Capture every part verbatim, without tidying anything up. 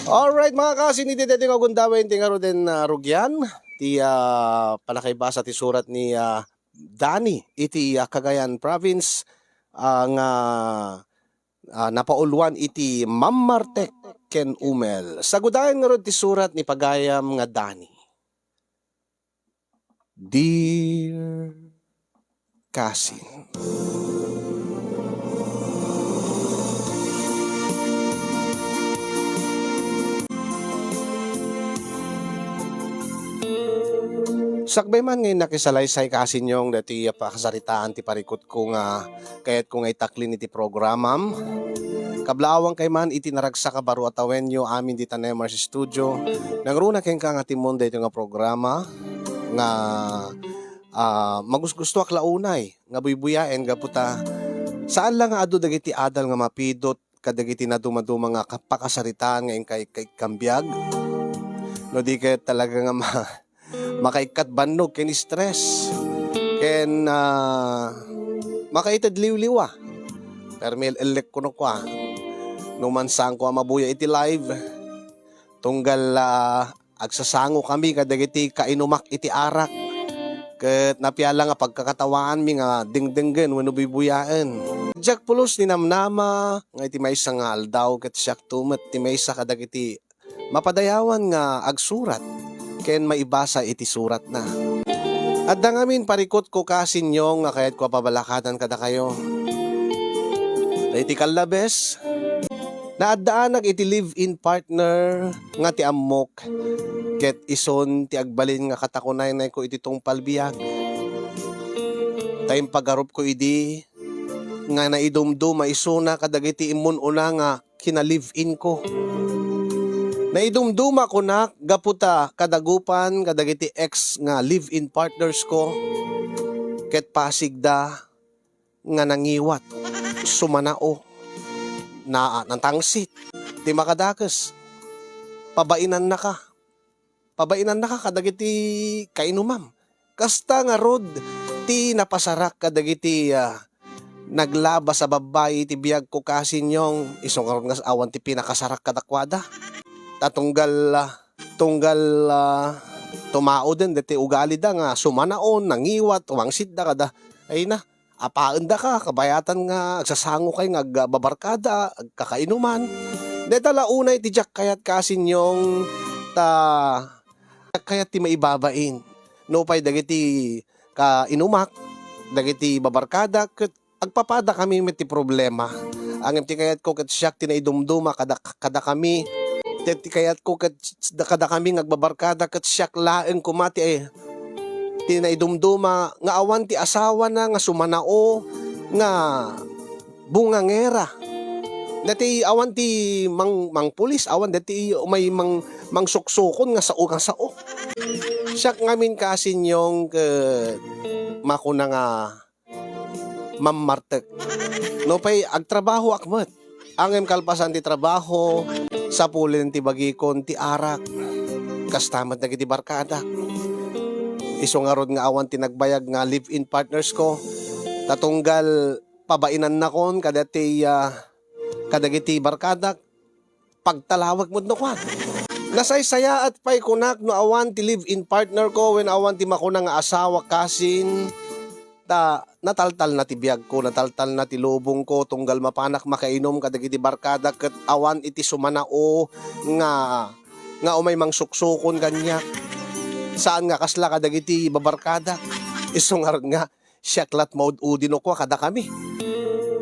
Alright, mga kasin, iti daytoy nga gundaway ti ngaruden, ah, rugian, ti, ah, panakaibasa ti surat ni, ah, Danny iti, ah, Cagayan Province, ah, nga, ah, napauluan iti Mammartek ken Umel. Sagudayen ngarud ti surat ni pagayam nga Danny. Dear Kasin. Sakbay man nga nakisalaysay, Kasin Yong, daytoy a pakasaritaan ti parikutko nga kayatko nga itaklin iti programam. Kablaawangkay man iti naragsak a baro a tawenyo amin dita Nemars Studio. Nangruna kenka nga timon daytoy nga programa nga, ah, magusgustoak la unay nga buybuyaen gapu ta saan la nga adu dagiti adal nga mapidot kadagiti nadumaduma nga ka-, pakasaritaan nga inka-, inka-, ikkan biag. No di ket talaga nga ma-, makaikkat bannog ken stress, ken, ah, makaited liwliwa. Permi el-, ellek kuno kua. No man saanko a mabuya iti live, tunggal, ah, agsasangokami kadagiti kainumak iti arak, ket napiala nga pagkakatawaanmi nga dengdenggen wenno buybuyaen. Diak pulos ninamnama nga iti maysa nga aldaw ket siakto met ti maysa kadagiti mapadayawan nga agsurat ken maibasa iti suratna. Adda ngamin parikutko, Kasin Yong, nga kayatko a pabalakadan kadakayo. Iti kallabes, naaddaanak iti live-in partner nga ti ammok, ket isun ti agbalin nga katakunaynayko iti tungpal biag. Ta impagarupko idi nga naidumduma isuna kadagiti immun-una nga kina-live-in ko. Naidumduma kunak gapu ta kadagupan kadagiti ex nga live-in partners ko, ket pasigda nga nangiwat, sumanao, na-, natangsit ti makadakes. Pabainannaka. Pabainannaka kadagiti kainumam. Kasta ngarud ti napasarak kadagiti, ah, naglabas a babbai iti biagko, Kasin Yong, isu ngarud nga awan ti pinakasarak kadakuada. Ta tunggal, ah, tunggal, ah, tumaoden deti ugalida nga sumanaon, nangiwat, umangsitda kada, ay na, apaendaka, kabayatan nga agsasangokay nga agbabarkada, agkakainuman. Dayta la unay ti diak kayat, Kasin Yong, ta diak kayat ti maibabain. Nupay dagiti kainumak, dagiti babarkadak, ket agpapadakami met ti problema. Ngem ti kayatko ket siak ti naidumduma kada, kadakami. Ti, ti kayatko ket kadakami nga agbabarkada ket siak laeng koma ti, ti naidumduma nga awan ti asawana nga sumanao nga bungangera. Dati awan ti mang-, mangpulis, awan dati umay mang-, mangsuksukon nga sao, nga sao. Siak ngamin, Kasin Yong, ket makuna nga mammartek. Nupay agtrabahoak met. Ngem kalpasan ti trabaho, sapulen ti bagikon ti arak. Kasta met dagiti barkadak. Isu ngarud nga awan ti nagbayag nga live-in partners ko. Ta tunggal pabainannakon kadati, ah, kadagiti barkadak, pagtalawek met no kuan. Nasaysayaat pay kunak no awan ti live-in partner ko wen awan ti makuna nga asawa, Kasin. Ta nataltalna ti biagko, nataltalna ti lubongko, tunggal mapanak makainum kadagiti barkada ket awan iti sumanao nga, nga umay mangsuksukon kaniak. Saan nga kasla kadagiti babarkada. Isu ngarud nga siak lat maud-udi no kua kadakami.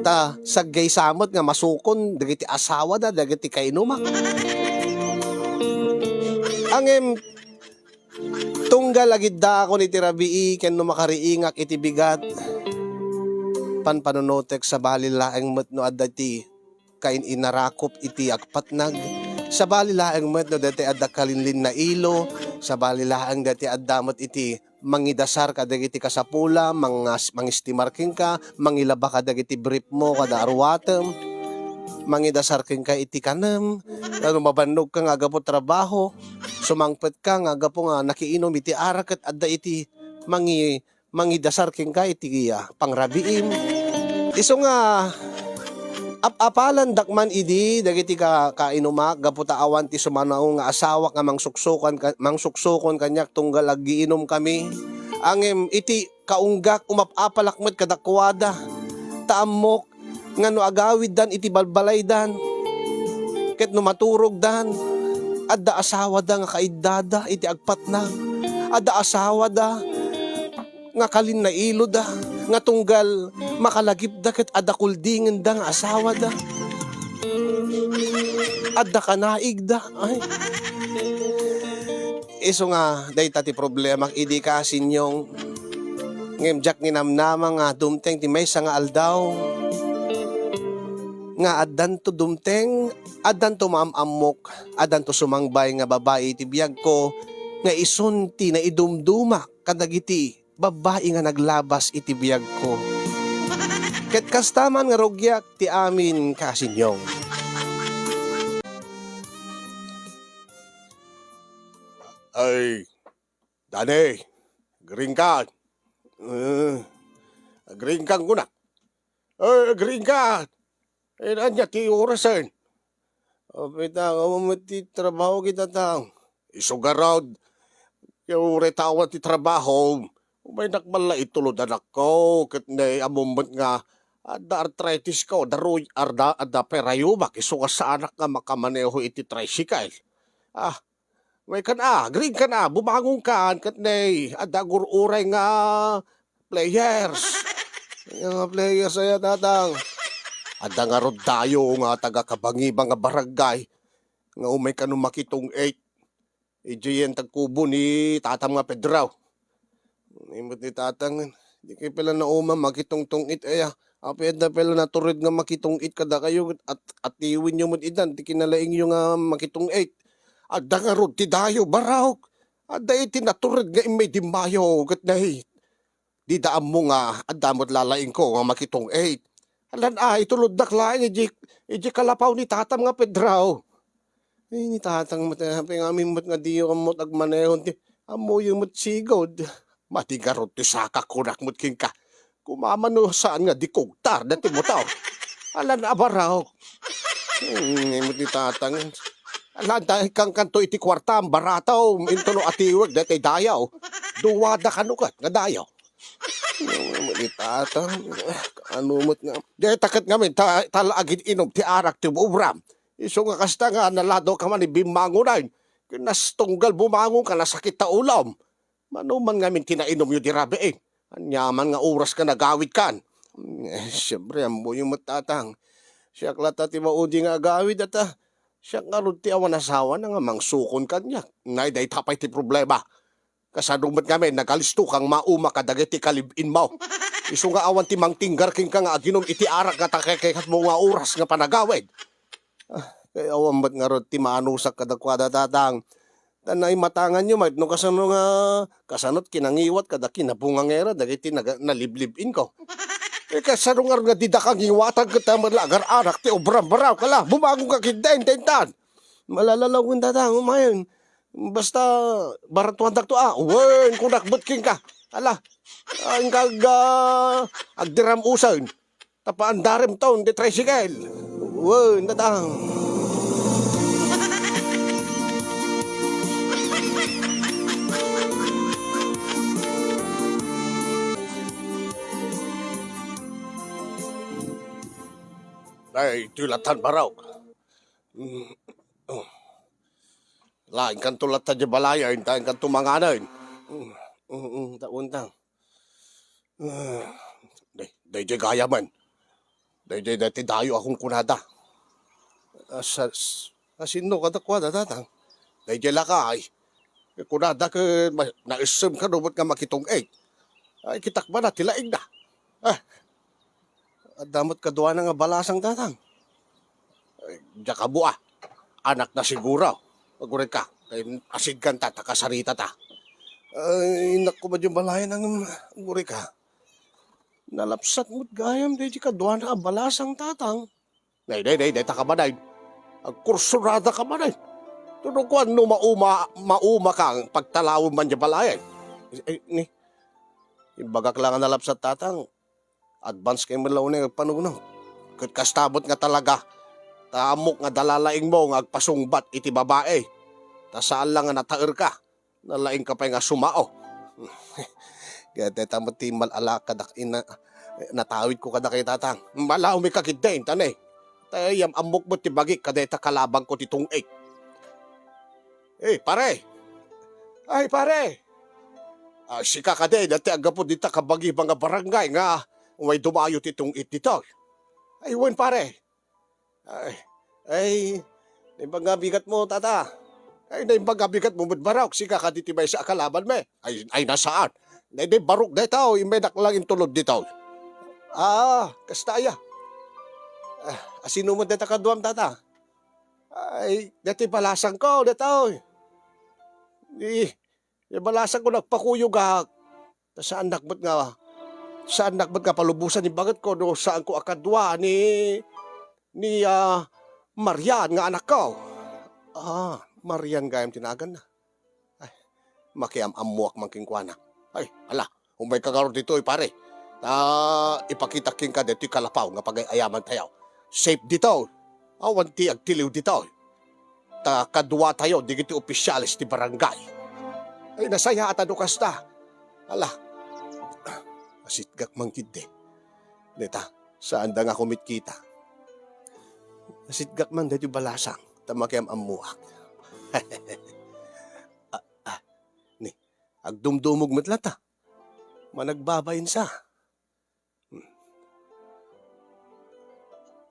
Ta saggaysa met nga masukon dagiti asawada, dagiti kainumak. Ngem tunggal agiddaakon iti rabii ken no makariingak iti bigat, panpanunotek sabali laeng met no adda ti kain-inarakop iti agpatnag. Sabali laeng met no daytoy adda kalinlinnailo, sabali laeng daytoy adda met iti mangidasar kadagiti kasapula, mangas-, mangistimar kenka, mangilaba kadagiti brief mo kada aruatem, mangidasar kenka iti kanem, no mabannogka nga aggapu trabaho, sumangpetka nga aggapu nga nakiinum iti arak ket adda iti mangi-, mangidasar kenka iti, ah, pangrabiim. Isu nga Ap-apalandak man idi dagiti ka-, kainumak gapu ta awan ti sumanaw nga asawak nga mangsuksukan ka-, mangsuksukon kaniak tunggal aggiinumkami. Ngem iti kaunggak, umap-apalak met kadakuada. Ta ammok nga no agawiddan iti balbalaydan, ket no maturogdan, adda asawada nga kaiddada iti agpatnang. Adda asawada nga kalinnailoda, nga tunggal makalagipda ket adda kuldingenda nga asawada. Adda kanaigda. Ay. Isu nga dayta ti problemak idi, kasinyong. Ngem diak ninamnama nga dumteng ti maysa nga aldaw nga addanto dumteng, addanto maam-ammok, addanto sumangbay nga babai iti biagko nga isun ti naidumdumak kadagiti babbai nga naglabas iti biagko. Ket kasta man nga rugiak ti amin, kasinyong. Ay, Dani, agriingka. Eh, agriingka, kunak. Eh, agriingka. Eh, ania ti orasen? Apay ta, awan met ti trabaho ket tatang. Isu ngarud, uray ta awan ti trabaho, umaynak man la itulod, anakko, ket nay, ammom met nga adda artritisko, adda ruy-, arda-, adda pay rayumak, isu nga saanak nga makamaneho iti tricycle. Ah, Wen kan a, agriingkan a, bumangonkan, ket nay, adda agur-uray nga players. Nga players aya, tatang. Adda ngarud dayo nga taga-Cabangiban nga barangay nga umay kano makitong-eight. Idiayen tagkubo ni tatam nga Pedro. Imot ni tatang, di kay pala nauma makitungtung-it aya. Apay adda pala natured nga makitong-it kadakayo, at atiwenyo met itan ti kinalaingyo nga makitong-it. Adda ngarud ti dayo, barok. Adda iti natured nga immay dimmayo, ket nay, dida ammo nga adda met lalaingko nga makitong-it. Alan a, ituloddak laeng iji, iji kalapaw ni tatam nga Pedro. Ay, ni tatang met, eh, apay ngamin met nga diyo ammo agmanehon ti, ammoyo met sigud. Mati ngarud ti saka, kunak met kenka. Kumamano saan nga di kugtar dati motor. Alan a barok. Hmm, imot ni tatang. Alan, dahil kang kanto iti kuartam, baratom, intulo atiweg, dati dayo. Duwada kano ket nga dayo. Imot ni tatang. Ano met nga. Deta ket ngamin, ta-, tala agid inom ti arak ti ubram. Isu nga kasta nga nalado ka man ibimmangonan. Ken nas tunggal bumangon ka, nasakit ta ulom. Mano man ngamin ti nainomyo di rabii? Ania man nga oras nga nagawidkan? Eh, siempre, ammoyo met, tatang. Siak latta ti maudi nga agawid, ata. Siak ngarud ti awan asawana nga mangsukon kaniak. Nay, dayta pay ti problema. Kasano met ngamin, nagalisto kang mauma kadagiti kalib-inmo. Isu nga awan ti mangtinggar kenka nga aginom iti arak nga takekekatmo nga oras nga panagawid. Ah, kay awan met ngarud ti maanusak kadakuada, tatang. Ta naimatanganyo met no kasano nga, kasano't kinangiwat kada kinabungangera dagiti naga-, naliblib-inko. Eh, kasano ngarud nga dida kangiwatan ket ta met la agar-arak ti obram, barok? Ala, bumangon ka ketdin, tentan. Malalalaw ken tatang, umayen. Basta, baratuandakto a. Wen, kunak met kenka. Ala, inka ag-, ah, agdiram usen. Tapaandarem ton ti tricycle. Wen, tatang. Ay, ti latan, barok. Mm. Oh. Laingkanto latta di balayen, ta inkanto manganen. Mm, mm, mm, ta untang. Ah, day, daydiay gayamen. Daydiay dati dayo a kunkunada. Ah, sa-, s-, asino kadakuada, tatang? Daydiay lakay. Kunada ket ma-, naessem kano met nga makitong-et. Ay, kitak man a, ti laingna. Ah, adda met kaduana nga balasang, tatang. Ay, diak ammo a. Anakna siguro. Agurayka, kay asidkan ta, ta kasaritata. Ay, innak ko ba diay balayen, ngem agurayka. Nalapsat met gayam daydiay kaduana a balasang, tatang. Nay, nay, nay, dayta ka manen. Agkursurada ka manen. Tunog ko, no mauma, mauma kang pagtalawem man diay balayen. Ay, ni, imbagak la nga nalapsat, tatang. Advance kay met la unay agpanunot. Ket kasta met nga talaga, ta ammok nga dala laingmo nga agpasungbat iti babai. Ta saan la nga nataerka, nalaingka pay nga sumao. Ket dayta met ti mal-ala kadak ina, natawidko kadakayo, Tatang. Malawmika ketdin, ta ne, ta yam-ammok met ti bagik kadayta kalabanko ti tungit. Eh, pare! Ay, pare! Ah, sika kadi, dayta aggapu dita kabagibang a barangay nga umay dumayo ti tungit ditoy. Ay, wen, pare! Ay, ay, naimbag nga bigatmo, Tata. Ay, naimbag nga bigatmo met, Barok. Sika kadi ti maysa a kalabanmi. Ay, ay, na saan. Daydi Barok dayta, o, immedak lang intulod dita, o. Ah, kasta aya. Ah, asino met dayta kaduam, Tata? Ay, dayta balasangko, dayta, o. Di, di balasangko nagpakuyogak. Ta saannak met nga, saannak met nga palubosan ni baketko no saanko a kadua ni, ni, ah, Marian nga anakko. Ah, Marian gayam ti naganna. Ay, makiam-ammoak man kenkuana. Ay, ala, umayka ngarud ditoy, pare. Ta ipakitak kenka ditoy kalapaw nga pagay-ayamantayo. Safe ditoy. Awan ti agtiliw ditoy. Ta kaduatayo dagiti opisyales ti barangay. Ay, nasayaat a no kasta. Ala, asitgak man ketdi. Dita, saanda nga kumitkita. Asitgak man daytoy balasang, ta makiam-ammoak. Ah, ah, ni, agdumdumog met latta. Managbabain sa. Hmm.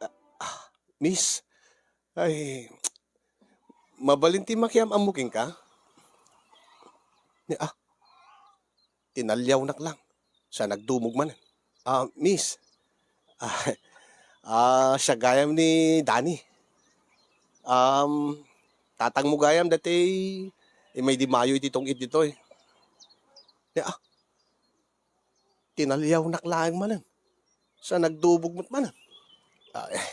Ah, ah, miss, ay, mabalin ti makiam-ammo kenka? Ni, ah, tinaliawnak lang. Sa nagdumog manen. Ah, miss. Ah, ah, siak gayam ni Danny. Um, tatangmo gayam daytoy, imay dimayo iti tungit ditoy. Ni, ah, tinaliawnak laeng manen. Sa nagdumog met manen. Ah, eh,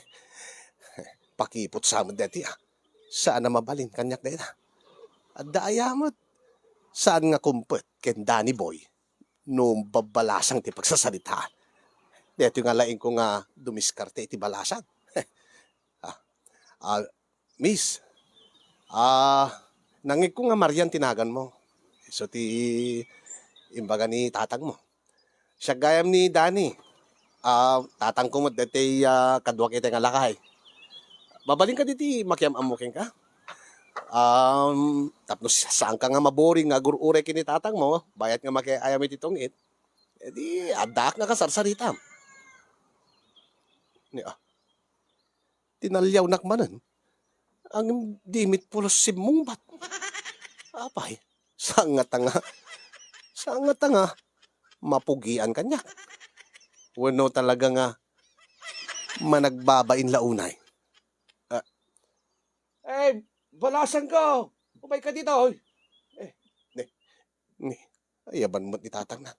pakiput sa met daytoy, ah. Saan a mabalin kaniak dayta. Adda aya met. Saan nga kumpet ken Danny Boy no babbalasang ti pagsasaritaan. Daytoy nga laingko nga dumiskarte iti balasang. Ah, ah, miss, ah, nangngegko nga Marian ti naganmo. Isu ti imbaga ni tatangmo. Siak gayam ni Danny. Ah, tatangko met daytoy, ah, kaduak iti nga lakay. Mabalinka ditoy makiam-ammo kenka? Um, tapno sa-, saanka nga maboring nga agur-uray ken ni tatangmo, bayat nga makiay-ayam iti tungit, eh, di, addaak nga kasarsaritam. Ni, ah, tinaliawnak manen. Ngem di met pulos simmungbat. Apay, saan ngata nga, saan ngata nga mapugian kaniak? Wenno talaga nga managbabain la unay? Ah. Eh, balasangko! Umayka ditoy! Eh, ni, ni, ayaban met ni tatangna.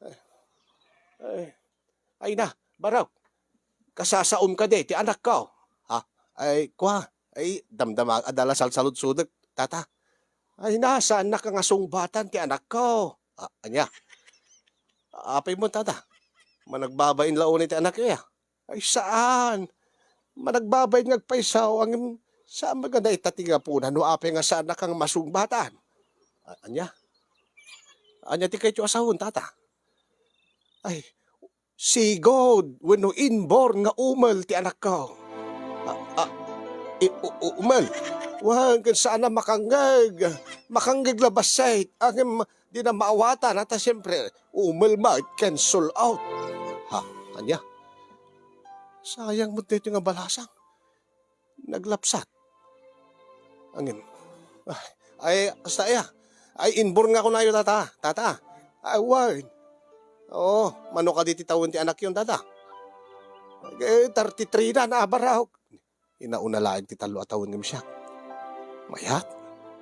Eh, eh, ay na, Barok. Kasasaom kadi ti anakko. Ha? Ay, kua. Ay, damdama, adala salsaludsodek, tata. Ay na, saannak nga sungbatan ti anakko. Ah, ania? Apay mo, tata? Managbabain la unay ti anakyo, ya? Ay, saan. Managbabain nga agpayso, ngem saan met nga dayta ti gapuna no apay nga saannak nga masungbatan. A-, ania? Ania ti kayatyo a sawen, tata? Ay, sigud wenno inborn nga umel ti anakko. A, a, i-, u-, u-, umel. Wen, ken saan a makangngeg. Makangngeg la bassit. Ngem dina maawatan, ta siempre, umel met ken sul-ot. Ha, ania? Sayang met daytoy nga balasang. Naglapsat. Ngem, ah, ay, kasta aya. Ay, inborn nga kunayo, tata. Tata. Ay, wen. Oo, mano kadi ti tawen ti anakyon, tata? Eh, thirty-three na, naabarak. Inauna laeng ti tallo a tawen ngem siak. Mayat,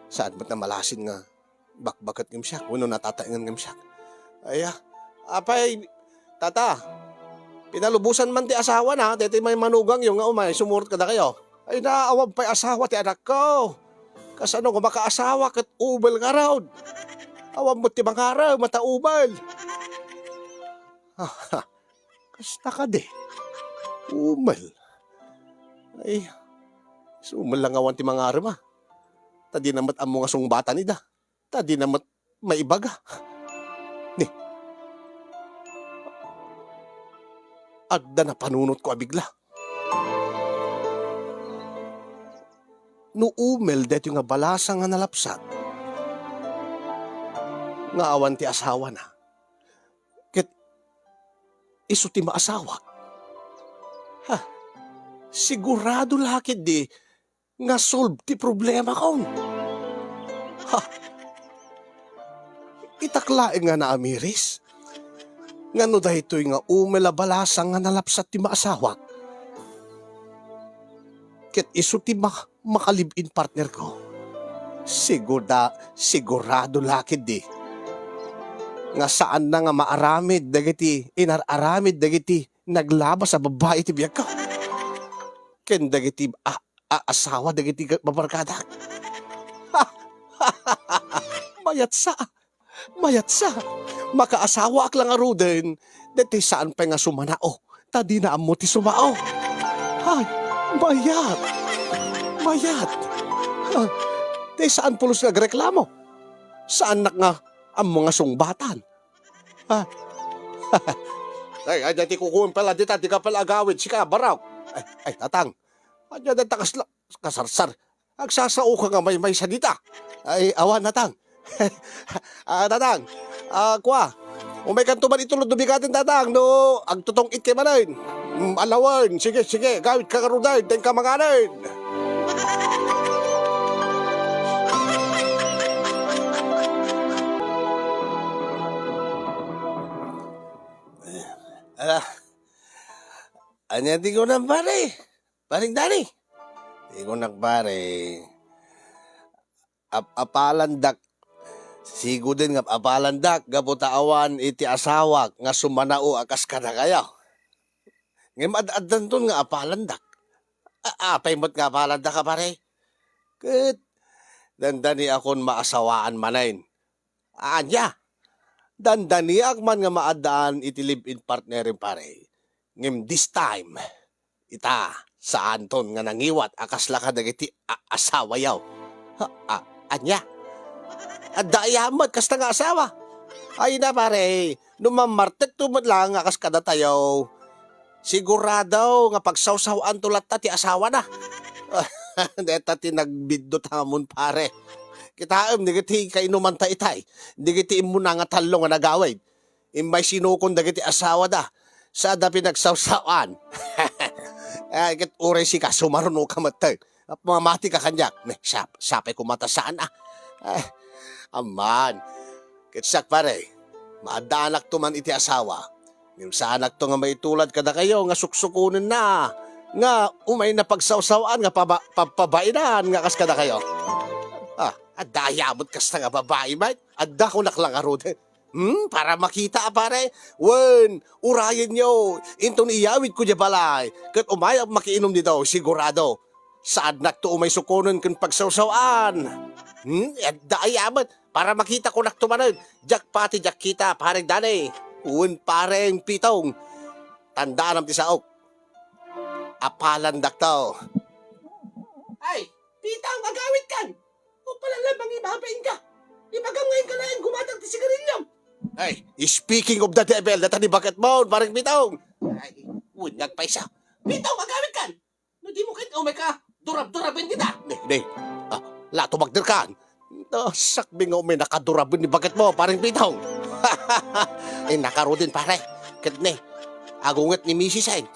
saan met a malasin nga bakbaket ngem siak, wenno natataengen ngem siak. Aya, apay, tata, pinalubosan man ti asawana, daytoy may manugangyo nga umay sumurot kadakayo. Ay, naawan pay asawa ti anakko. Kasano nga makaasawa ket umel ngarud? Awan met ti mangarem a ta umel. Kasta kadi. Umel. Ay, isu met la nga awan ti mangarem, a. Ta dina met ammo nga sungbatan ida. Ta dina met maibaga. Ni, adda napanunotko a bigla. No umel daytoy nga balasang nga nalapsat nga awan ti asawana, ket isu ti maasawa, ha, sigurado la ketdi nga solve ti problemakon. Ha! Itak laeng nga naamiris nga no daytoy nga umel a balasang nga nalapsat ti maasawak, ket isu ti ma-, maka-live-in partnerko, sigurda-, sigurado la ketdi nga saanna nga maaramid dagiti inar-aramid dagiti naglabas a babbai iti biagko ken dagiti a-, a-, asawa dagiti ga-, babarkadak. Mayatsa, mayatsa. Makaasawaak la ngaruden, daytoy saan pay nga sumanao, ta dina ammo ti sumao. Ay, mayat, mayat. Ah, daytoy saan pulos nga agreklamo. Saannak nga ammo nga sungbatan. Ah. Ay, ay, daytoy kukuem pala dita, di ka pala agawid, sika, barok. Ay, ay, tatang. Ania dayta kasla-, kasarsar. Agsasaoka nga maymaysa dita. Ay, awan, tatang. Ah, tatang. Ah, kua. Umaykanto man itulod no bigaten, tatang, no agtutong-it kay manen. Mm, alawen. Sige, sige. Agawidka ngaruden. Dayta manganen. Ala, ania ti kunam, pare? Paring Dani? Ti kunak, pare, ap-apalandak. Siguden nga ap-apalandak gapu ta awan iti asawak nga sumanao a kas kadakayo. Ngem ad-addanton nga apalandak. A-, apay met nga apalanda ka, pare? Ket dandaniakon maasawaan manen. Ania? Dandaniak man nga maaddaan iti live-in partnerem, pare. Ngem this time, ita, saanton nga nangiwat a kasla kadagiti a-, asawayo. Ha, a-, ania? Adda aya met kasta nga asawa? Ay na, pare, no mammartekto met lang a kas kadatayo, sigurado nga pagsawsaw-anto latta ti asawana. Deta ti nagbiddut amon, pare. Kitaem, dagiti kainumanta itay, dagiti immuna nga tallo nga nagawid. Immay sinukon dagiti asawada, sada pinagsawsawan. Ay, ket uray sika, sumarunoka met. Mamati ka kaniak. Ne, siya, siya pay kumata saan, a. Ay, amman. Ket siak, pare, maaddaanak to man iti asawa. Ngem saanakto nga maitulad kadakayo nga suksukonenna nga umayna pagsawsawan nga paba-, pabpabainan nga kas kadakayo. Ah, adda aya met kasta nga babai, Mike? Adda, kunak la ngaruden. Hmm, para makita, a, pare? Wen, urayenyo, inton iyawidko diay balay, ket umayak makiinum ditoy, sigurado. Saannakto umay sukonen ken pagsawsawan. Hmm, adda aya met, para makita, kunakto manen. Diak pati diak kita, Pareng Dani. Wen, Pareng Pitong. Tandaanam ti saok. Apalandakto. Ay, Pitong, agawidkan! O pala la, mangibabain ka! Ibagam nga inka laeng gumatang ti sigarilyo! Ay, speaking of the devil, dayta ni baketmo, Pareng Pitong! Ay, wen, nagpaysa. Pitong, agawidkan! No dimo ket umay ka, durab-duraben kita! Di, di. Ah, lato magderkan. Ah, sakbay nga umay nakaduraben ni baketmo, Pareng Pitong. Ay, nakarudin, pare. Ket ne, agunget ni misis, ay.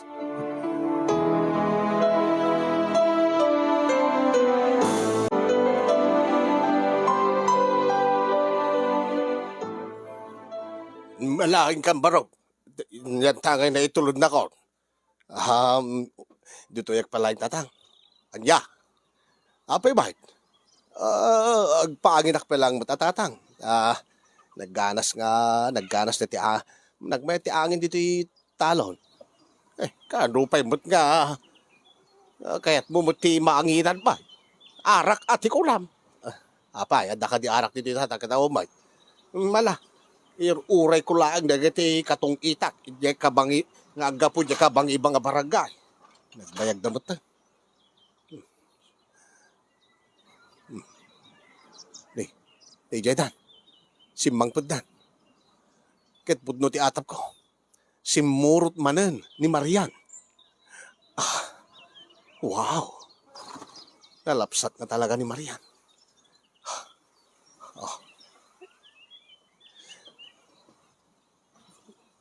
Malaing kan barok. Yan tangay na itulod na ko. Um, ditoy agpalaing, tatang. Anya? Apay, bakit? Ah, agpaanginak pa lang met, tatang. Ah, nagganas nga, nagganas na ti, ah, nagmayat ti angin ditoy talon. Eh, kano pay met nga, ah, kayatmo met ti maanginan pa? Arak a ti kunam. Ah, apay, adda kadi arak ditoy, tatang, ket awan met. Mala, ir-urayko laeng dagiti katong-itak, idiay kabangi-, nga aggapu idiay kabangi-, iba nga barangay. Nagbayagda met, eh. Hmm. Hmm. Ni, ni Jaydan. Simmangpetdan. Ket pudno ti atapko. Simmurot manen ni Marian. Ah, wow. Nalapsat nga talaga ni Marian. Oh.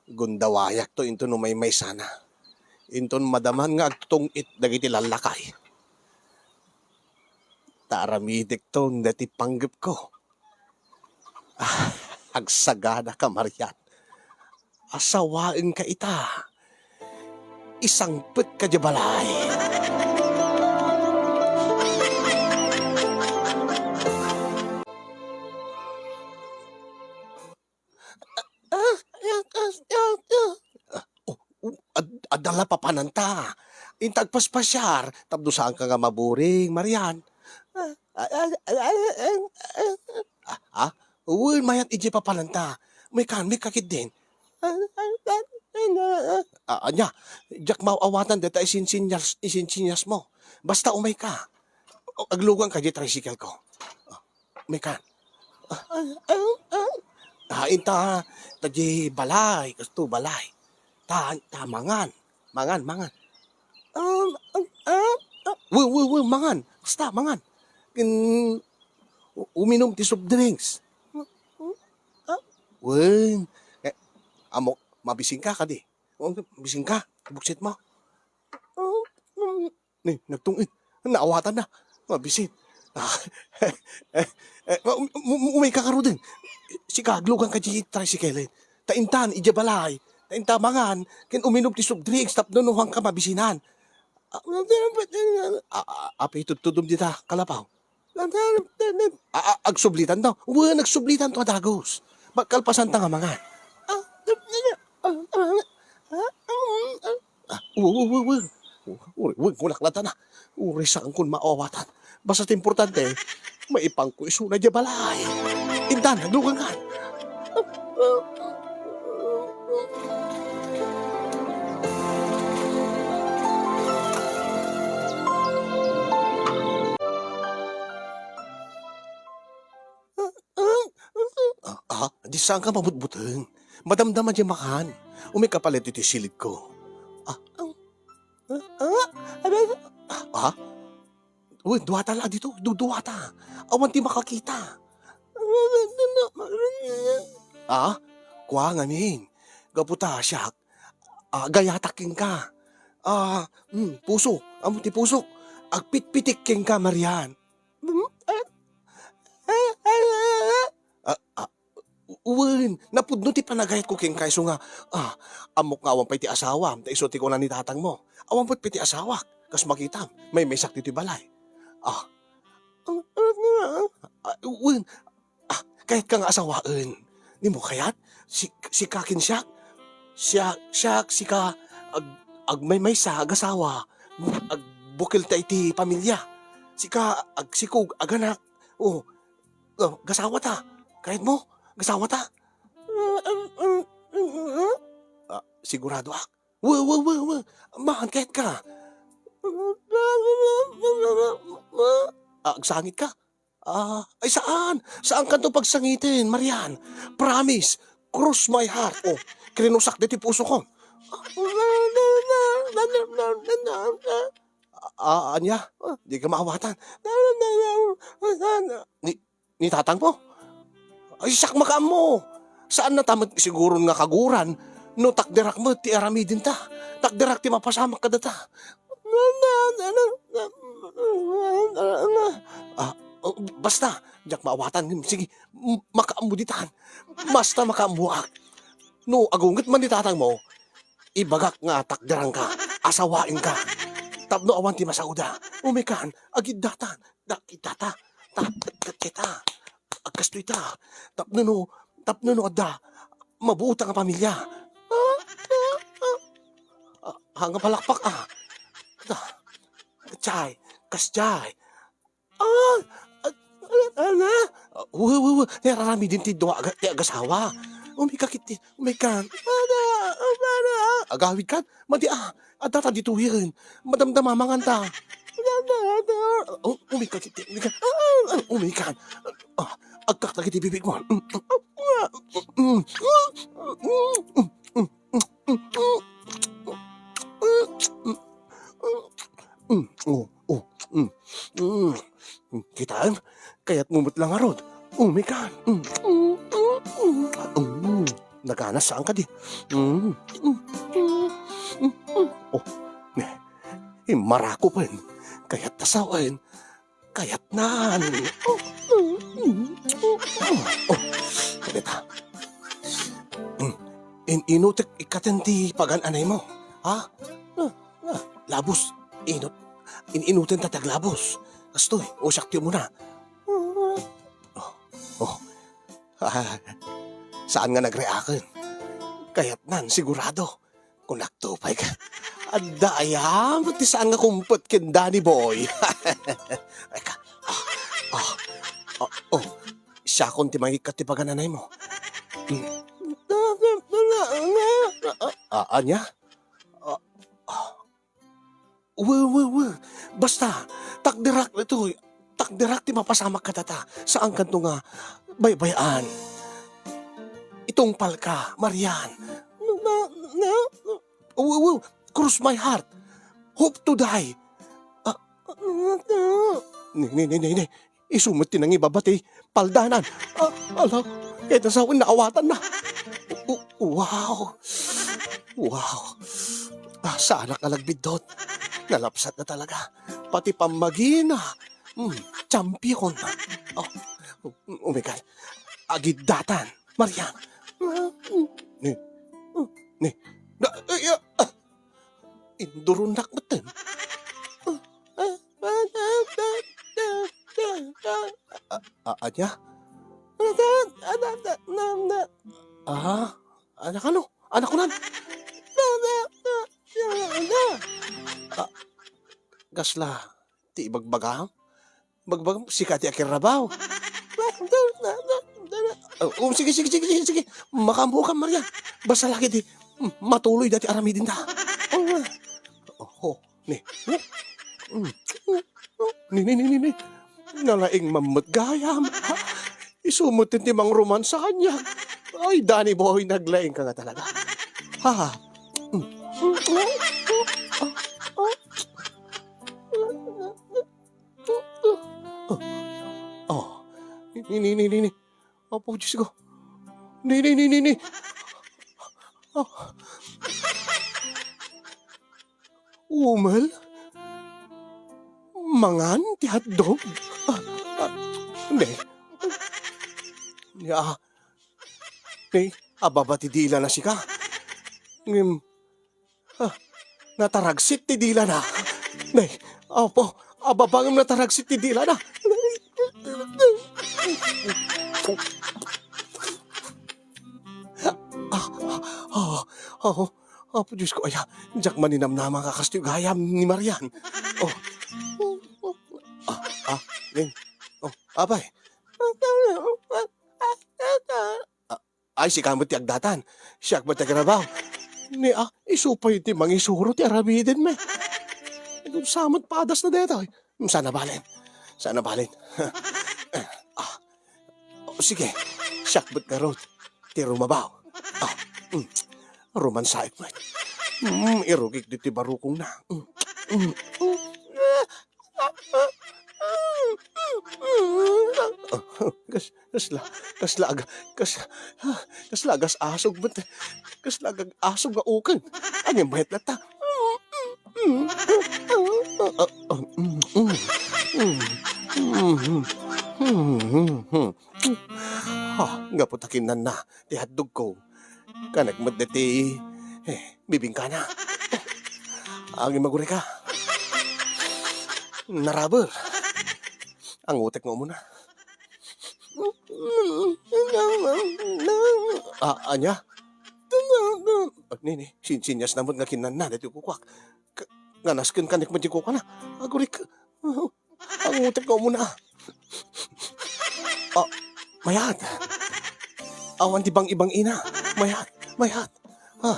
Gundawayakto inton no maymaysana. Inton madaman nga agtutong-it dagiti lallakay. Ta aramidekton dati panggepko. Ah, agsaganaka, Marian. Asawaenka ita. Isangpetka diay balay. Ah, ah, ah, ah, ah. Oh, oh, ad-, adda la papananta. Inta agpaspasiar, tapno saanka nga maburing, Marian. Ah, ah, ah, ah, ah, ah. Ah, ah? Wen, mayat idiay papananta. Umay kan, umay ka ketdin. Ah, ah, ah, ah, ah. Ah, ania, diak maaw-awatan dayta isinsinyas, isinsinyasmo. Basta umayka. O, agluganka diay tricycle ko. Ah, Mekan. Ah, ah, ah, ah. Ah, inta, ta diay balay, kasto balay. Ta, ta, mangan. Mangan, mangan. Ah, ah, ah, ah. Wen, wen, wen, mangan. Basta, mangan. Ken, u-, uminom ti soft drinks. Ah, wen. Eh, ammok, mabisinka kadi? O, mabisinka? Buksitmo? Ah, ah. Ni, nagtung-it. Naawatanna. Mabisin. Ah, eh, eh, um-, um-, umayka ngaruden. Sika, agluganka diay tricycle. Ta intan, idiay balay. Ta inta mangan, ken uminom ti soft drinks, tapno no saanka mabisinan. Ah, ah, ah, apay tudtudom dita, kalapaw? Ah, ah, agsublitanto. Wen, agsublitanto a dagus. Makalpasanta nga mangan. Ah, ah, ah, ah, ah, ah, ah. Ah, wen, wen, wen, wen. Uray, wen, kunak lattan a. Uray, saankon maawatan. Basta ti importante, maipangko isuna diay balay. Intan, aglugankan. Ah, ah, di saanka mabutbuteng. Madamdama diay makan. Umayka pay iti silidko. Ah. Ah, ah, ah, ah. Wen, duata la dito. Duduata. Awan ti makakita. Ah, kua ngamin. Gapu ta siak, ah, gayatak kenka. Ah, hmm, puso. Ammo ti pusok. Agpitpitik kenka, Marian. Ah, ah, wen, napudno ti panagayatko kenka isu nga, ah, ammok nga awan pay ti asawam, ta isu ti kuna ni tatangmo, awan pay ti asawak, kas makitam, maymaysak ditoy balay. Ah. Ah, wen, ah, kayatka nga asawaen. Dimo kayat? Si, sika ken siak? Siak, siak, sika, ag-, agmaymaysa, agasawa, agbukel ta iti pamilia. Sika, agsikog, aganak. O, o, gasawa ta. Kayatmo? Gasawa ta? Ah, siguradoak. Wen, wen, wen, wen. Maan, kayatka? Ah, agsangitka? Ah, ay saan. Saankanto pagsangiten, Marian. Promise. Cross my heart. O, krinusak ditoy pusokon. Ah, ania? Dika maawatan. Ni, ni tatangmo? Ay, siak makaammo. Saannata met siguron nga kaguran no takderak met ti aramidenta. Takderak ti mapasamak kadata. Ah, o, basta, diak maawatan. Sige, m-, makaammo ditan. Basta makaammoak. No agunget man ni tatangmo, ibagak nga takderanka, asawaenka. Tapno awan ti masaoda. Umaykan, agiddatan. Dakita ta. Ta, ta, ta, ta. Agkastoy ta. Tapno no, tapno no adda mabuota nga pamilia. Ah, ah, ah. Ah, nga palakpak, ah. Ta. Jay, kas jay. Ah, ah, ah, ah, ah. Uy, uy, uy. Ti aramiden ti dua aga-, ti agasawa. Umayka kit-, umayka. Para, para. agawidkan? Madi, a, adda ta ditoyen. Madamdama manganta. Oh, umikan, umikan. Ah, umikan. Ah, agkaktak iti bibigmo. Mm, mm, mm. Mm, oh, oh, mm, mm. Kitaem, kayatmo met la ngarud. Umikan. Mm, mm, mm, mm. Nagana saan kadi? Mm, mm, mm, mm, mm. Oh, ne. Immarako pen. Kayat ta sawen. Kayatnan. Oh, mm, mm, mm. Oh, deta. Mm. In-inutek ikkaten ti pagan-anaymo. Ha? Ah, ah, labus. Inut. In-inuten ta ti aglabus. Kastoy, o siak ti umuna. Oh, oh. Ah, saan nga nagreaken? Kayatnan, sigurado. Kunakto pay ka. Adda aya met ti saan nga kumpet ken Danny Boy. Eka. Ah, ah, ah, oh. Siakon ti mangikkat ti pagan-anaymo. Hmm. Ah, ania? Ah, ah. We, we, we. Basta, takderak ditoy. Takderak ti mapasamak kadata. Saankanto nga baybay-an. Itungpalka, Marian. Na, na, we, we, cross my heart. Hope to die. Ah, ni, ni, ni, ni, ni. Isu met ti nangibaba ti paldanan. Ah, ala, ket nasawen naawatanna. U-, u-, wow. Wow. Ah, saanak nga nagbiddut. Nalapsat na talaga. Pati pammagina. Hmm, champion. Oh, umikan. Agiddatan. Marian. Ni, ni. Da, ay, ah, ah. Induronnak metten. Ah, ah, ania? Ah, anak ano? Anak ko nan? Ah, kasla ti ibagbagam? Bagbagam, sika ti akirabaw. Oh, oh, sige, sige, sige, sige, sige. Makaammokan, Marian. Basta lagi di, mm, matuloy dati aramidenda. Oh, oh, ni. Mm. Ni, ni, ni, ni, ni. Nalaing mammet gayam. Isu met ti mangromansa kaniak. Ay, Danny Boy, naglaing ka nga talaga. Ha? Mm. Oh. Ni, ni, ni, ni, ni. Apo, Diyos ko. Ni, ni, ni, ni, ni. Oh. Umel? Mangan ti hotdog? Ah, ah, hindi. Ya. Ni, ababa ti dila na sika. Ngem, ah, nataragsit ti dilana. Nay, apo, ababa ngem nataragsit ti dilana. Ah, ah, ah, ah, Apo Diyos ko, aya, diak maninamnama nga kastoy gayam ni Marian. Oh. Ah, ah, Ning. Oh, apay. Ah, Ay, sika met ti agdatan. Siak met ti agirabaw. Ni, ah, isu pay ti mangisuro ti aramidenmi. Sa met padas na daytoy. Sana balen. Sana balen. Ah. Oh, sige. Siak met ngarud ti rumabaw. Ah. Mm. Rumansaek met. Mm, irugik ditoy barukongna. Mm. Mm. Ah, kas-, kasla, kasla aga-, kas-, ah, kasla agas-asog met. Kasla agag-asog nga uken. Ania met latta? Ah, gapu ta kinnanna ti hotdogko. Kanek met deti, eh, bibingkana. Oh, agimagurika. Naraber. Angutek nga umuna. Ah, ania? Ah, ni, ni, sin-, sinyasna met nga kinnanna deti kukuak. K-, nga nasken kanek met ti kukana. Agurik. Angutek nga umuna. Ah, mayat. Awan ti bang-ibang-ina. Mayat, mayat. Ah.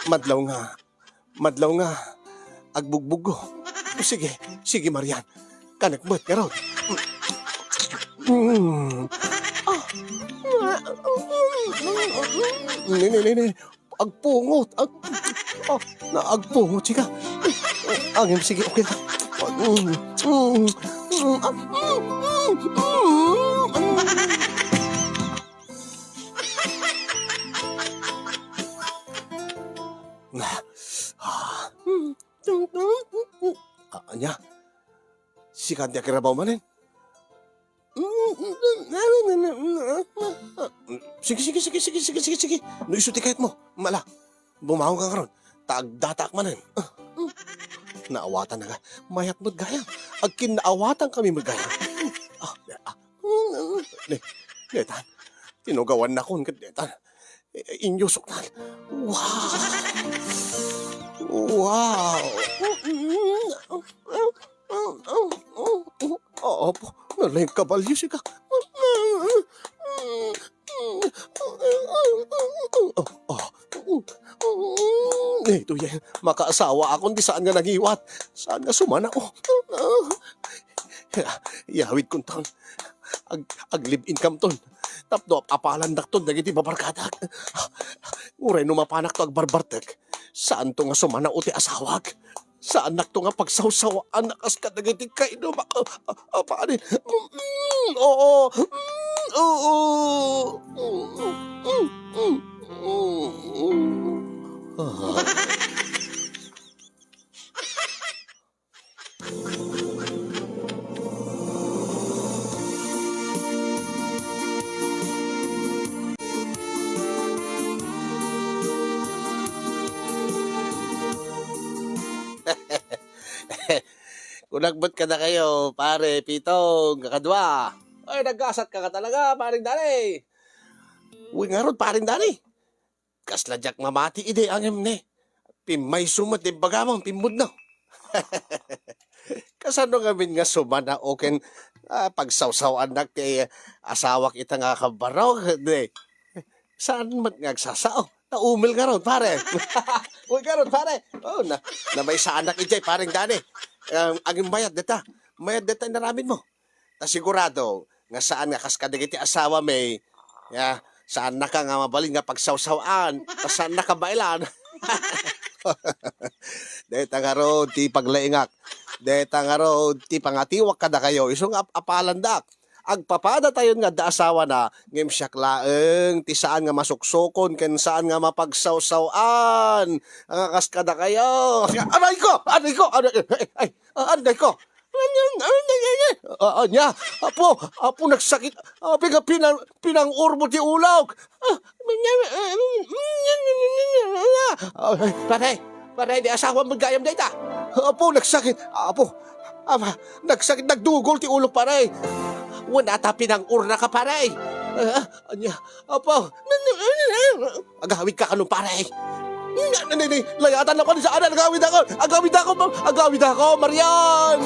Madlaw nga, madlaw nga agbugbuggo. Sige, sige, Marian. Kanek met ngarud. Mm. Ah. Ne, ne, ne, ne. Agpungot. Ag-, ah, na agpungot, sika. Angin, sige, okay lang. Mm, mm, mm, ah, mm, mm, mm, mm. Ah, ah, ania? Sika ti akirabaw manen? Sige, sige, sige, sige, sige, sige, sige. No isu ti kayatmo, mala. Bumangon ka ngarud. Ta agdataak manen. Naawatan na nga. Mayat met gayam. Agkinnaawatan kami met gayam. Ah, ah. Ne, netan. Tinugawannakon ket netan. Inyusok na. Wow! Wow! Apo, nalengkabalyo sika. Ah, ah. Ito yan, makaasawaakon ti saan nga nangiwat. Saan nga sumanao. Iyawidkonton. Ag-, ag-live-in kamton. Tapno ap-apalandakton dagiti babarkadak. Uray no mapanakto agbarbartek, saanto nga sumanao ti asawak. Saannakto nga pagsawsawaan a kas kadagiti kainumak. A, a, a, pari. Mm, oo. Mm, oo. Mm, mm, mm, mm. Ah. Kunak met kadakayo, pare Pitong, kakadua. Ay, nagkasat ka ka talaga, paring Dani. Uy, ngarud, paring Dani. Kasla diak mamati idi, ngem ne, pimmayso met ti imbagam, pimmudno. Kasano ngamin nga sumanao ken, ah, pagsawsawaannak ti asawak ita nga kabarog, ne? Saan met nga agsasao? Ta umil ngarud, pare. Uy, ngarud, pare. Oh, na, namaysaannak idiay, pareng Dani. Um, agin mayat deta. Mayat deta inaramidmo. Ta sigurado nga saan nga kas kadagiti asawami, ya, saannaka nga mabalin nga pagsawsaw-an, ta saannaka mabaelan. Dayta ngarud ti paglaingak. Dayta ngarud ti pangatiwak kadakayo, isu nga ap-apalandak. Agpapadatayon nga adda asawana, ngem siak laeng ti saan nga masuksukon ken saan nga mapagsawsaw-an. Nga kas kadakayo. Aray ko! Aray ko! Aray, ay, ay, ay, aray ko! Ah, ania? Apo, apo, nagsakit. Apo, nga pinang-, pinang-urbo ti ulok. Ah, ay, pare, pare, di asawam gayam dayta. Apo, nagsakit. Apo, apa, nagsakit, nagdugol ti ulok, pare. Wen ata pinang-urna ka, pare. Ah, ania? Apo. Agawid ka kano, pare? Ni, ni, ni, layatan na pala sa anan. Agawid ako! Agawid ako! Agawid ako! Marian!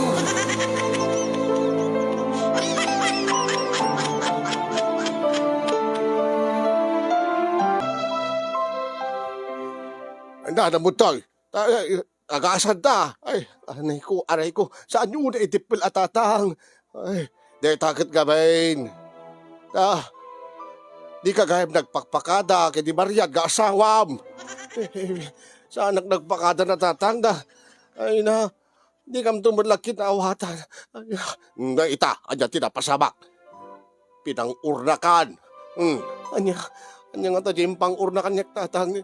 Ay, nanamutay. Ay, ay, agasan ta. Ay, anay ko, aray ko. Saan yo na itippil a tatang? Ay, dayta ket gabain. Ah, di ka gayam nagpakpakada ken ni Marian nga asawam. Eh, saanak nagpakada na tatang da. Ay na, di kam tumulak kinawatan. Ay, na ita, anya ti napasamak. Pinang-urnakan. Hmm. Anya, anya nga ta di pang-urnakan yak tatang.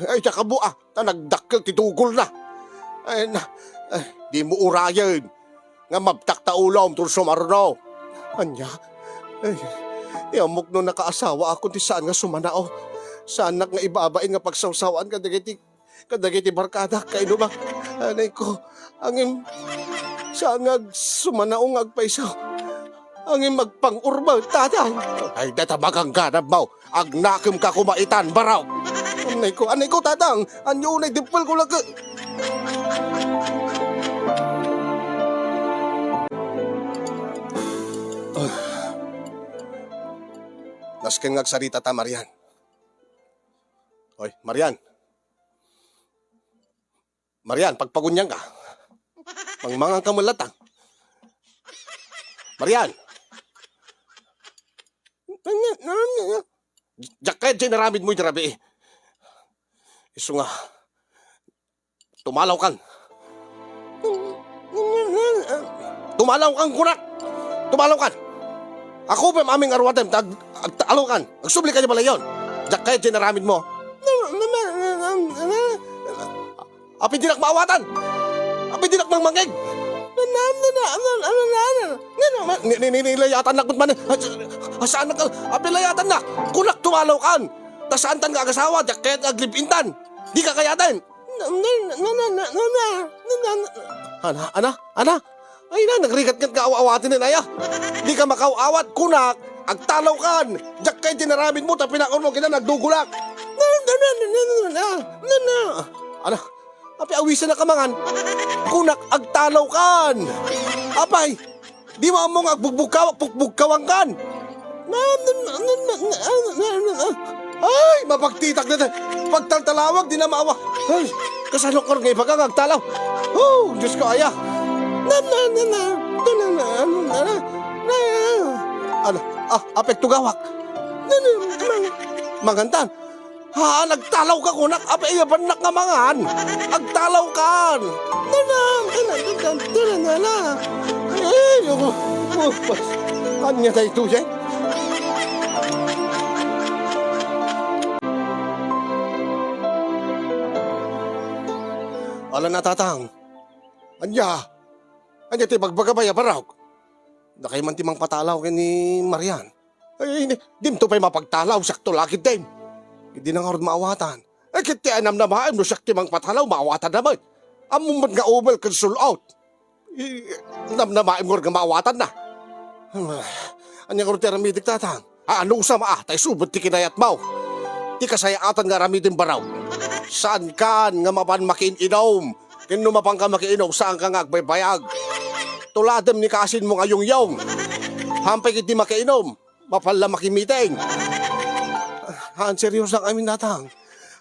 Ay, diak ammo, ah, ta nagdakkel ti dugolna. Ay, na, ay, dimo urayen nga mabtak ta ulom, Tulso Marno. Anya? Ay, ti ammok no nakaasawaakon ti saan nga sumanao. Saanak nga ibabain nga pagsawsawaan kadagiti, kadagiti barkadak, kainumak. Anay ko, angin, saan nga ag-, sumanao nga agpayso. Angin agpang-urba, tatang. Ay, data magangganab mo. Agnakem ka koma itan, baro! Anay ko, anay ko, tatang! Anyo unay dippel ko lagi! Ah. Nasken nga agsarita ta, Marian. Oy, Marian. Marian, pagpagunianka. Mangmanganka met latta. Marian! Diak kayat diay inaramidmo iti rabii. Isu nga, tumalawkan. Tumalawkan, kunak! Tumalawkan! Ako pay amin nga aruatem, ta ag-, agtalawkan. Agsubli ka diay balayyon. Diak kayat diay inaramidmo. Apay dinak maawatan? Apay dinak mangmangeg? Ni-, ni-, ni-, nilayatannak met manen. Saan ka? Apay layatannak? Kunak, tumalawkan. Ta saantan nga agasawa, diak kayat nga aglive-intan. Dika kayaten. Ana, ana, ana? Ay na, nagrigat nga aw-awaten, aya. Dika makaaw-awat, kunak, agtalawkan. Diak kayat inaramidmo, ta pinangurom ket nagdugolak. Ana? Apay awisannak a mangan? Kunak, agtalawkan. Apay, dimo ammo nga agbugbugkaw-, pukbugkawankan? Ay, mapagtitak dayta. Pagtaltalawag, di na maawa. Ay, kasano ko nga ibaga nga agtalaw? Oh, Diyos ko, aya. Ano? Ah, apay agtugawak. Mangantan. Ha, nagtalawka kunak, apay ayabannak nga mangan? Agtalawkan! Nanang, nanang, nanang, nanang. Ay, ako, oh, ania daytoy, eh? Ala na, Tatang. Ania? Ania ti ibagbagam a barok? Dakay man ti mangpatalaw ken ni Marian. Ay, di-, dimto pay mapagtalaw, siakto la ketdin. Dina ngarud maawatan. Ay, ket ti namnamaem no siak ti mangpatalaw, maawatanna met. Ammom met nga ubel ken sul-ot. I-, namnamaem ngarud nga maawatanna. Ania ngarud ti aramidek, Tatang? Anusam a, ta isu met ti kinayatmo. Ti kasayaatan nga aramidem, barok. Saankan nga mapan makiin-inom. Ken no mapanka makiinom, saanka nga agbaybayag. Tuladem ni kasinmo nga yungyong. Hampay ket di makiinom, mapan la makimiting. Haan, seriosak amin, Tatang.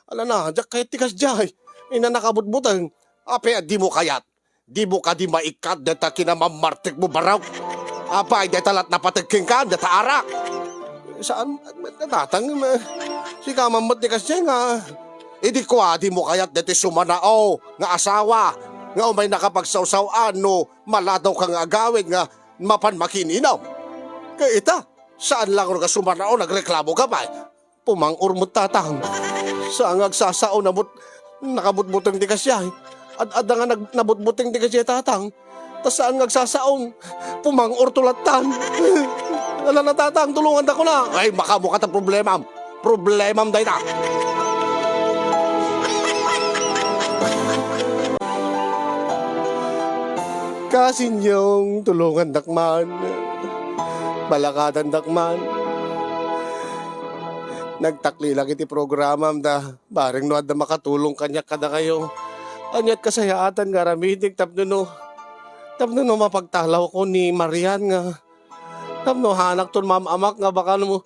Ala na, diak kayat ti kasdiay. Ina, nakabutbuteng. Apay a dimo kayat? Dimo kadi maikkat dayta kinamammartekmo, barok? Apay, dayta lat napateg kenka, dayta arak? Saan, Tatang, ma-, sika man met ti kasdiay nga. Idi kua, dimo kayat dayta sumanao nga asawa nga umay nakapagsaw-saw-an no maladawka nga agawid nga mapan makiin-inom. Ket ita, saan la nga sumanao, nagreklamoka pay. Pumang-or met, Tatang. Saan nga agsasao, nabut-, nakabutbuteng ti kasdiay. Ad-adda nga nag-, nabutbuteng ti kasdiay, Tatang. Ta saan nga agsasao, pumang-orto lattan. Ala na, Tatang, tulongandak koma. Ay, makaammoka ta problemam. Problemam dayta. Kasinyong, tulongandak man. Balakadandak man. Nagtaklilak iti programam da. Bareng no adda makatulong kaniak kadakayo. Aniat kasayaatan nga aramidek tapno no, tapno no mapagtalawko ni Marian nga, tapno hanakton mam-amak nga baka no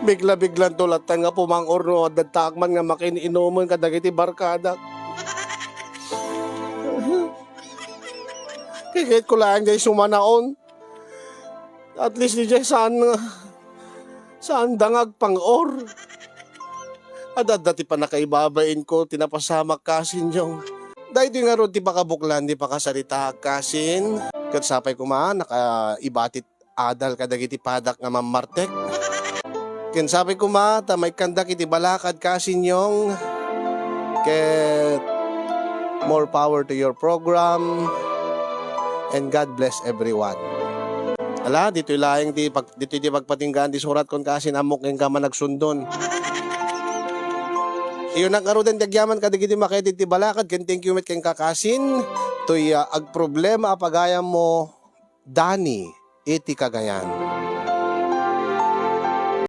bigla-biglanto lattan nga pumang-or no adda man nga makin-inumen kadagiti barkadak. Kikitko laeng diay sumanaon. At least, diay saan, saanda nga agpang-or. Ad-adda ti pannakaibabainko, ti napasamak, Kasinyong. Daytoy ngarud ti pakabuklan ti pakasaritaak, Kasin. Ket sapay koma, nakaibati adal kadagiti padak nga mammartek. Ken sapay koma, ta maikkandak iti balakad, Kasinyong. Ket more power to your program. And God bless everyone. Ala, ditoy laeng ti pag-, ditoy ti pagpatinggaan ti surat kon kasin ammok kenka managsundon. Iyonak ngaruden ti agyaman kadagiti makaitid ti balakad, ken thank you met kenka, Kasin. Toy, ah, agproblema a pagayammo, Dani, iti Cagayan.